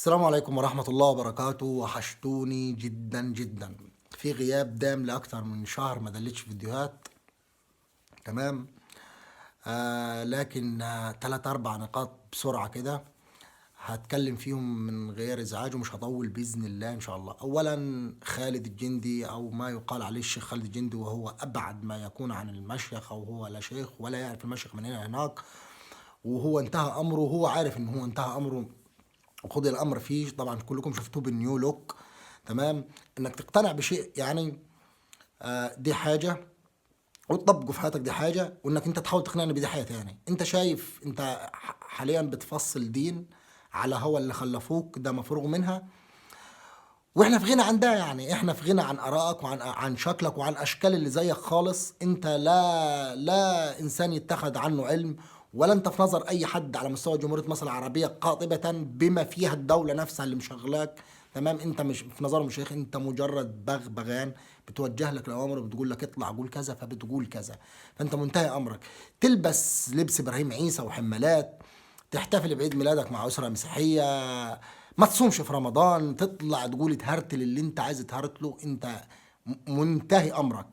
السلام عليكم ورحمة الله وبركاته. وحشتوني جدا جدا، في غياب دام لأكثر من شهر ما دلتش فيديوهات. تمام. لكن تلات أربع نقاط بسرعة كده هتكلم فيهم من غير إزعاج ومش هطول بإذن الله إن شاء الله. أولا، خالد الجندي أو ما يقال عليه الشيخ خالد الجندي، وهو أبعد ما يكون عن المشيخ، أو هو لا شيخ ولا يعرف المشيخ من هنا هناك، وهو انتهى أمره وهو عارف إن هو انتهى أمره وقضي الامر فيه. طبعا كلكم شفتوه بال new look. تمام. انك تقتنع بشيء يعني دي حاجة، وتطبقه في حياتك دي حاجة، وانك انت تحاول تقنعني بدي حاجة تاني. انت شايف انت حاليا بتفصل دين على هو اللي خلفوك، ده مفروغ منها، واحنا في غنى عن ده. يعني احنا في غنى عن ارائك وعن شكلك وعن اشكال اللي زيك خالص. انت لا انسان يتخذ عنه علم، ولا انت في نظر اي حد على مستوى جمهورية مصر العربية قاطبة بما فيها الدولة نفسها اللي مشغلاك. تمام. انت مش في نظرهم شيخ، انت مجرد بغبغان بتوجه لك الاوامر وبتقول لك اطلع قول كذا فبتقول كذا، فانت منتهي امرك. تلبس لبس ابراهيم عيسى وحمالات، تحتفل بعيد ميلادك مع أسرة مسيحية، ما تصومش في رمضان، تطلع تقول تهرتل اللي انت عايز تهرتله، انت منتهي امرك.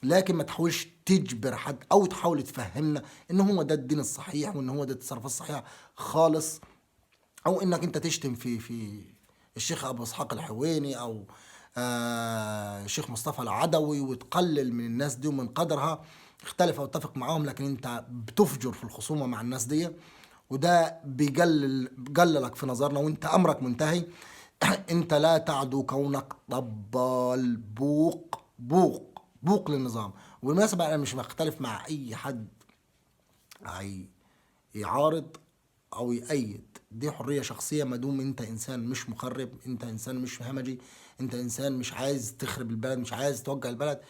لكن ما تحاولش تجبر حد او تحاول تفهمنا ان هو ده الدين الصحيح وان هو ده التصرفات الصحيحة خالص، او انك انت تشتم في الشيخ ابو اسحاق الحويني او الشيخ مصطفى العدوي وتقلل من الناس دي ومن قدرها. اختلف او اتفق معاهم، لكن انت بتفجر في الخصومة مع الناس دي، وده بيقللك في نظرنا، وانت امرك منتهي. انت لا تعدو كونك طبال بوق بوق بوق للنظام. وبالمناسبة انا مش بختلف مع اي حد هي يعارض او يأيد، دي حرية شخصية ما دام انت انسان مش مخرب، انت انسان مش همجي، انت انسان مش عايز تخرب البلد، مش عايز توجع البلد.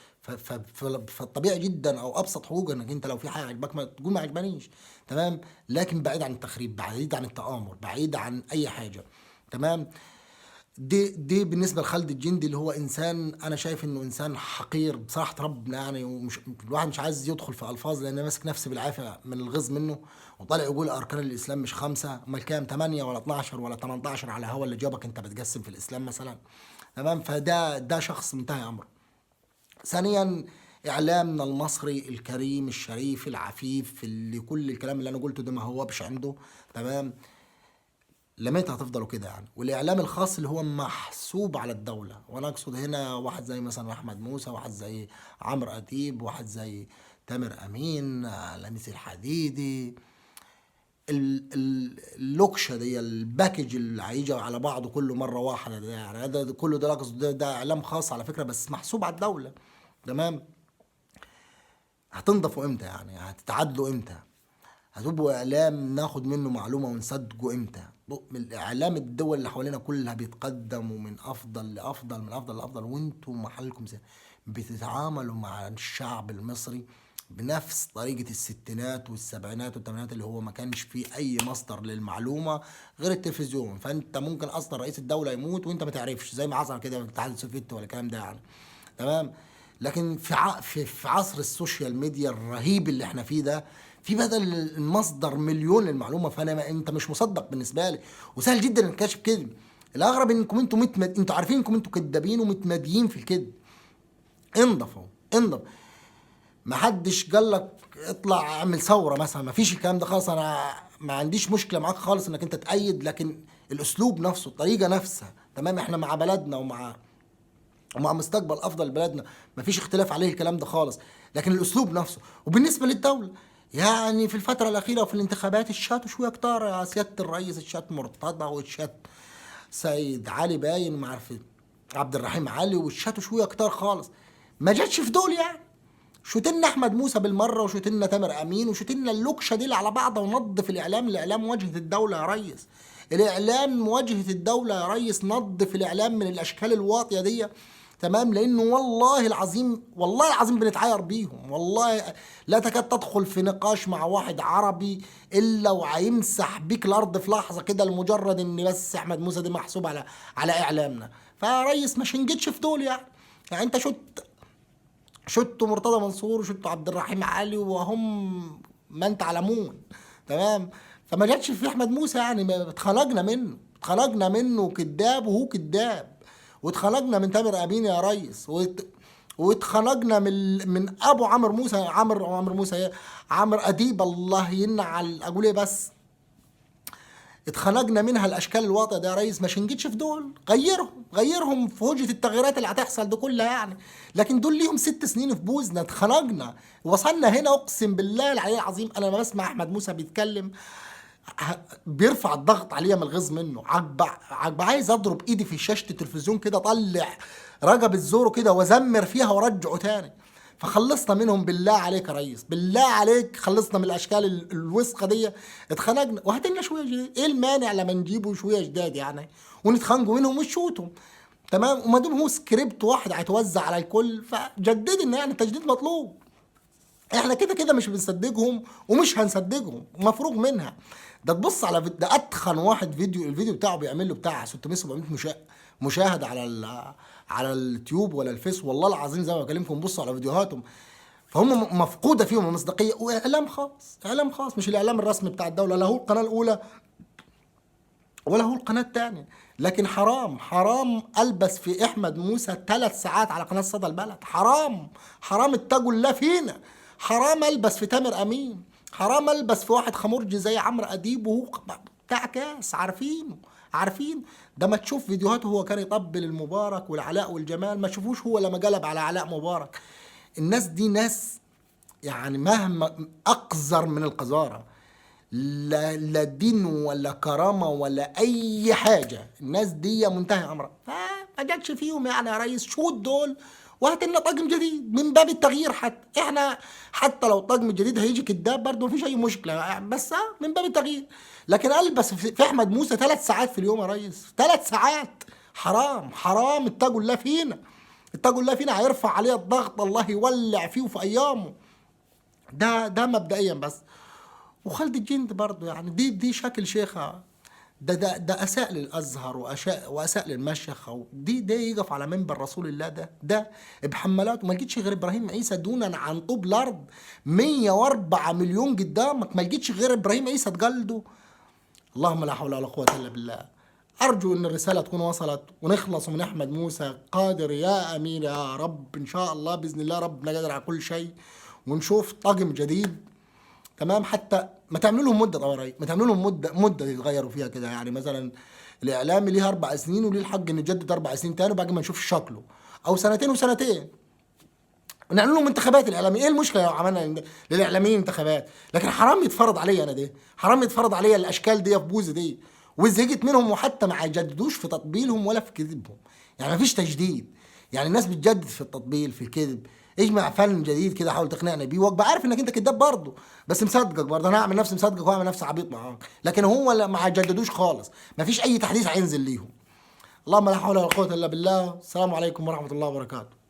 فالطبيعي جدا او ابسط حقوقك انك انت لو في حاجة عجبك ما تقول ما عجبانيش. تمام. لكن بعيد عن التخريب، بعيد عن التآمر، بعيد عن اي حاجة. تمام. دي بالنسبة لخالد الجندي اللي هو انسان انا شايف انه انسان حقير بصراحة ربنا يعني، ومش الواحد مش عايز يدخل في الفاظ لان ماسك نفسي بالعافية من الغيظ منه. وطالع يقول اركان الاسلام مش 5، امال كام؟ 8 ولا 12 ولا 18 على هوا اللي جابك انت بتقسم في الاسلام مثلا. تمام. فده شخص منتهي امره. ثانيا، اعلامنا المصري الكريم الشريف العفيف اللي كل الكلام اللي انا قلته ده ما هو بش عنده. تمام. لمتى هتفضلوا كده يعني؟ والاعلام الخاص اللي هو محسوب على الدولة، وانا اقصد هنا واحد زي مثلا احمد موسى، واحد زي عمرو اديب، واحد زي تامر امين، لميس الحديدي، اللوكشه دي، ال package اللي هيجي على بعضه كله مرة واحدة ده، يعني هذا كله ده اقصد ده اعلام خاص على فكرة، بس محسوب على الدولة. تمام. هتنضفوا امتى يعني؟ هتتعادلوا امتى؟ هتبقوا اعلام ناخد منه معلومة ونصدقه امتى؟ الاعلام الدول اللي حوالينا كلها بيتقدم ومن افضل لافضل، من افضل لافضل، وانتم محلكم زي بتتعاملوا مع الشعب المصري بنفس طريقة الستينات والسبعينات والثمانينات، اللي هو ما كانش فيه أي مصدر للمعلومة غير التلفزيون. فأنت ممكن أصلا رئيس الدولة يموت وأنت ما تعرفش، زي ما حصل كده في الاتحاد السوفيتي ولا الكلام ده يعني. تمام. لكن في عصر ال social media الرهيب اللي احنا فيه ده، في بدل المصدر مليون للمعلومة، فانا ما انت مش مصدق بالنسبة لي، وسهل جدا انك تكشف كذب. الاغرب انكم انتم انتوا عارفين انكم انتوا كدابين ومتماديين في الكذب. انضفوا، انضف. ما حدش قال لك اطلع اعمل ثورة مثلا، ما فيش الكلام ده خالص. انا ما عنديش مشكلة معاك خالص انك انت تأيد، لكن الاسلوب نفسه، الطريقة نفسها. تمام. احنا مع بلدنا ومع مستقبل افضل لبلدنا، مفيش اختلاف عليه الكلام ده خالص، لكن الاسلوب نفسه. وبالنسبة للدولة يعني في الفترة الاخيرة وفي الانتخابات الشات شوية كتار يا سيادة الرئيس، الشات مرتضى والشات سيد علي باين ما عارف عبد الرحيم علي، والشات شوية كتار خالص. ما جاتش في دول يعني. شوتلنا احمد موسى بالمرة، وشوتلنا تامر امين، وشوتلنا اللوكشه دي اللي على بعضها، ونظف الاعلام. الاعلام واجهه الدولة يا ريس، الاعلام واجهه الدولة يا ريس. نظف الاعلام من الاشكال الواطيه دي. تمام. لانه والله العظيم، والله العظيم بنتعاير بيهم. والله لا تكاد تدخل في نقاش مع واحد عربي الا وهيمسح بيك الارض في لحظة كده، لمجرد ان بس احمد موسى دي محسوب على اعلامنا. فيا ريس ما شنجتش في دول يعني. يعني انت شت مرتضى منصور وشت عبد الرحيم علي وهم ما انت تعلمون. تمام. فما جاتش في احمد موسى يعني، ما اتخرجنا منه. اتخنقنا منه كذاب وهو كذاب، واتخنقنا من تامر امين يا ريس، واتخنقنا من ابو عمرو موسى، عمرو موسى ايه، عمرو اديب، الله ينعل اقول ايه بس، اتخنقنا منها الاشكال الواطيه ده يا ريس. ما شنجتش في دول، غيرهم في وجهه التغييرات اللي هتحصل دي كلها يعني، لكن دول ليهم 6 سنين في بوزنا، اتخنقنا، وصلنا هنا. اقسم بالله العلي العظيم انا لما بسمع احمد موسى بيتكلم بيرفع الضغط عليا من الغيظ منه. عجب عايز اضرب ايدي في شاشة التلفزيون كده، اطلع رجب الزورو كده وازمر فيها وارجعه تاني. فخلصنا منهم بالله عليك يا ريس، بالله عليك خلصنا من الاشكال الوسخة دي، اتخنقنا. وهات لنا شوية جديد، ايه المانع لما نجيبوا شوية جداد يعني ونتخنقوا منهم ونشوتهم؟ تمام. وما دام هو سكريبت واحد هيتوزع على الكل، فجدد لنا يعني، التجديد مطلوب. احنا كده كده مش بنصدقهم ومش هنصدقهم، مفروغ منها. ده تبص على ده اتخن واحد فيديو، الفيديو بتاعه بيعمل له بتاع 600 700 مشاهد على اليوتيوب ولا الفيس، والله العظيم زي ما بكلمكم بصوا على فيديوهاتهم. فهم مفقودة فيهم المصداقية. واعلام خاص، اعلام خاص، مش الاعلام الرسمي بتاع الدولة، لا هو القناة الاولى ولا هو القناة الثانية. لكن حرام، حرام البس في احمد موسى 3 ساعات على قناة صدى البلد، حرام، حرام، اتقوا الله فينا. حرام البس في تامر امين، حرام البس في واحد خمرجي زي عمرو اديب وهو بتاع كاس، عارفينه، عارفين ده. ما تشوف فيديوهاته هو كان يطبل المبارك والعلاء والجمال، ما تشوفوش هو لما قلب على علاء مبارك. الناس دي ناس يعني مهما اقذر من القذاره، لا دين ولا كرامة ولا اي حاجة، الناس دي منتهي امرها. فما جاتش فيهم يعني يا ريس، شوت دول وهات لنا طقم جديد من باب التغيير. حتى احنا حتى لو الطقم الجديد هيجي كداب برضه مفيش اي مشكلة، بس من باب التغيير. لكن البس في احمد موسى 3 ساعات في اليوم يا ريس، 3 ساعات، حرام، حرام، اتقوا الله فينا، اتقوا الله فينا، هيرفع عليه الضغط، الله يولع فيه وفي ايامه. ده مبدئيا بس. وخالد الجندي برضه يعني دي شكل شيخه، ده اساء للازهر واساء للمشيخه، ده يقف على منبر رسول الله، ده بحمالات. وما لقيتش غير ابراهيم عيسى دونا عن طوب الارض، 104 مليون قدامك، ما لقيتش غير ابراهيم عيسى تقلده. اللهم لا حول ولا قوة الا بالله. ارجو ان الرسالة تكون وصلت ونخلص من احمد موسى. قادر يا امين يا رب، ان شاء الله باذن الله ربنا قادر على كل شيء، ونشوف طاقم جديد. تمام. حتى ما تعملوا لهم مده، طبعا ما تعملوا لهم مده يتغيروا فيها كده يعني. مثلا الاعلامي ليه 4 سنين وليه الحق انه يجدد 4 سنين تاني، وبعد ما نشوف شكله، او 2 سنين و2 سنين، ونعمل لهم انتخابات الاعلاميين. ايه المشكلة لو عملنا للاعلاميين انتخابات؟ لكن حرام يتفرض عليا انا دي، حرام يتفرض عليا الاشكال دي في بوزي دي، وزهقت منهم. وحتى ما يجددوش في تطبيلهم ولا في كذبهم، يعني ما فيش تجديد. يعني الناس بتجدد في التطبيل في الكذب، اجمع فن جديد كده حاول تقنعني بيه، وابقى عارف انك انت كذاب برضه، بس مصدقك برضه، انا هعمل نفسي مصدقك وهعمل نفسي عبيط معاك. لكن هو ما جددوش خالص، ما فيش اي تحديث هينزل ليهم. اللهم لا حول ولا قوة الا بالله. السلام عليكم ورحمة الله وبركاته.